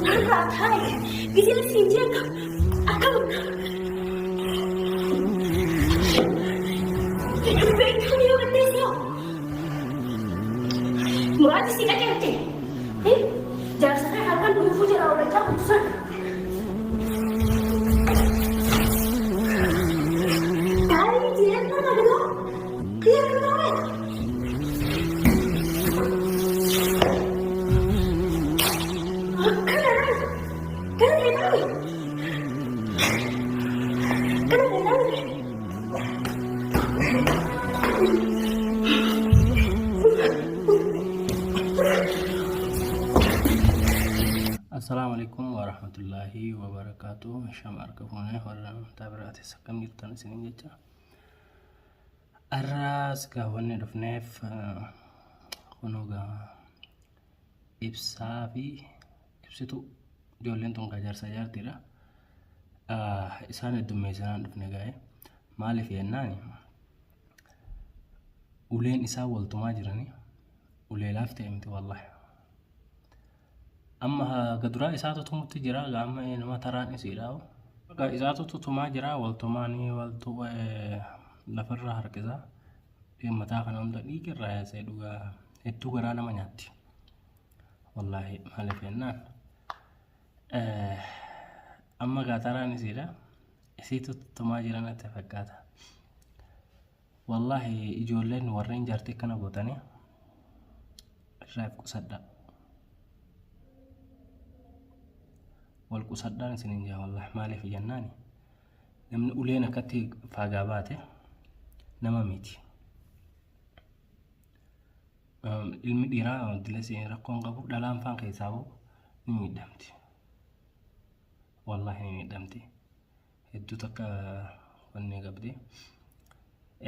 Narraa taa'i. Gisee siin jee akkam beektuu yoo gaddeessoo. Muraati si qaceelte. Jaarsa kee halkan dhuufuu jira oolachaa kutu sana. Gaarii jireenya nagaa kiyya Assalaamu alaikum warahmatullaahi wabarakaatu. Shama harka fuunee warra amantaa biraatis akkam jirtan isiniin jecha. Har'as gaawwanni dhufneef kunoo gaa ibsaa fi ibsituu ijoolleen tun gaa jaarsa jaartiidha. Isaan heddummeessinaan dhufne gaa'e maaliif jennaan uleen isaan waltumaa jiranii ulee laaftee miti wallahi. Amma haga duraa isaatu tumutti jira gaa amma nama taraan isiidha. Gaa isaatu tutumaa jira waltumaanii waltu lafarraa harkisaa mataa kana hunda dhiiga irraa yaasee dhugaa hedduu garaa nama nyaatti. Wallaahi maaliif jennaan amma gaa taraan isiidha isiitu tutumaa jira natti fakkaata. Wallaahi ijoolleen warreen jaartii akkana gootanii irraa if qusadhaa. Wal qusadhaan isiniin jaa wallaahi maaliif jennaani namni uleen akkatti faagaa baate nama miti. Ilmi dhiiraa dilas rakkoon qabu dhalaan faan keessaa bahu ni miidhamti. Wallaahi ni miidhamti. Hedduu takka wanni qabdi.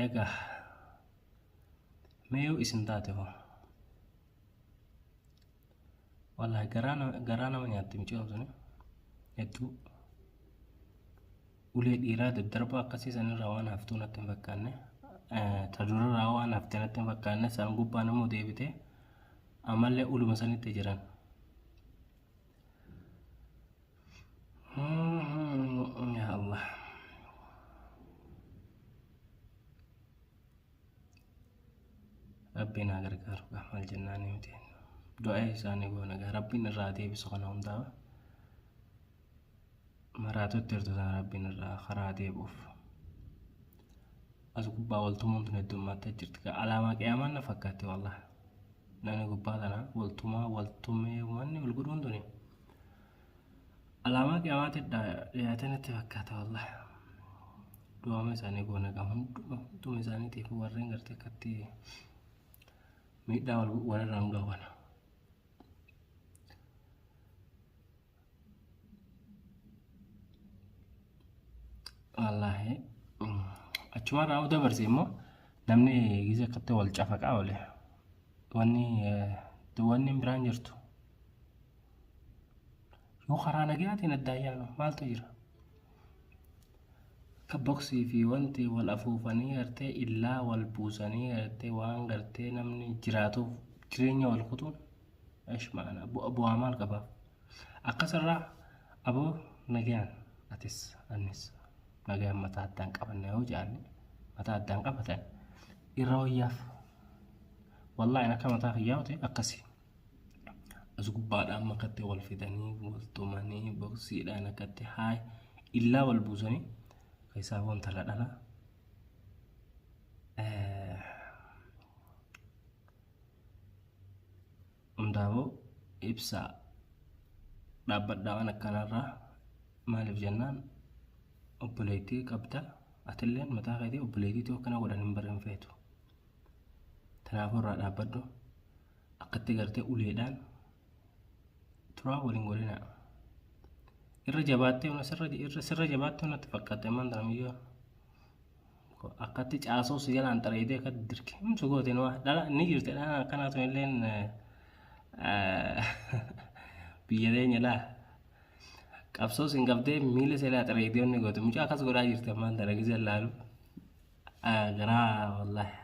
Egaa mee yoo isin taate hoo wallahi garaa nama nyaatti mucaan suni hedduu ulee dhiiraa daddarbaa akkasii sanirraa waan haftuu natti hin fakkaanne ta durarraa waan hafte natti hin fakkaanne isaan gubbaan immoo deebitee ammallee uluma sanitti jiran. Ya Allah. Rabbiin haa gargaaru gaa maal jennaan miti. Du'aa isaanii goona gaa Rabbiin irraa deebisu kana hundaa maraatutti jirtu sana Rabbiin irraa karaa deebi'uuf. As gubbaa waltumuun tun heddummattee jirti gaa alaamaa qiyaamaan na fakkaatti wallahi. Namni gubbaa tana waltumaa waltumee wanni wal godhuun tuni alaamaa qiyaamaatti dhiyaatee natti fakkaata wallahi. Du'aama isaanii goona gaa hunduma isaaniitiif warreen gartee akkatti miidhaa walirraan gahu kana. Wallaahi achumarraa yoo dabarse immoo namni gize akkatti wal cafaqaa oole wanni wanni biraan jirtu yoo karaa nagayaatiin addaan yaanu maaltu jira akka boksii fi wanti wal afuufanii gartee illaa wal buusanii gartee waan gartee namni jiraatuuf jireenya wal kutuun esh maana bu'aa maal qabaaf Akkasirraa aboo nagayaan atis anis nagayaan mataa addaan qabanna yoo jedhan mataa addaan qabatan irra wayyaaf. Wallaahi akka mataa kiyyaa ta'e akkasi. As gubbaadhaan makatti wal fidanii wal tumanii boksiidhaan akkatti haay illaa wal buusanii keessaa wanta la dhala. Hundaafuu ibsaa dhaabbadhaa waan akkanarraa maaliif jennaan obboleettii qabda atilleen mataa keetii obboleettiitu akkana godhan hin barrin feetu. Kanaafuu irraa dhaabbadhu akkatti gartee uleedhaan turaa waliin godhinaa. Irra jabaattee sirra jabaattee natti fakkaatte ammaan tana miyyoo. Akkatti caasoo si jalaan xareedee akka dirqamsu goote nama dhala ni jirti dhala akkanaa tun illeen Biyya teenya laa. Qabsoo sin qabdee miila silaa xareedee onni goote. Mucaa akkas godhaa jirti ammaan tana gizee laalu. Garaa wallaahi.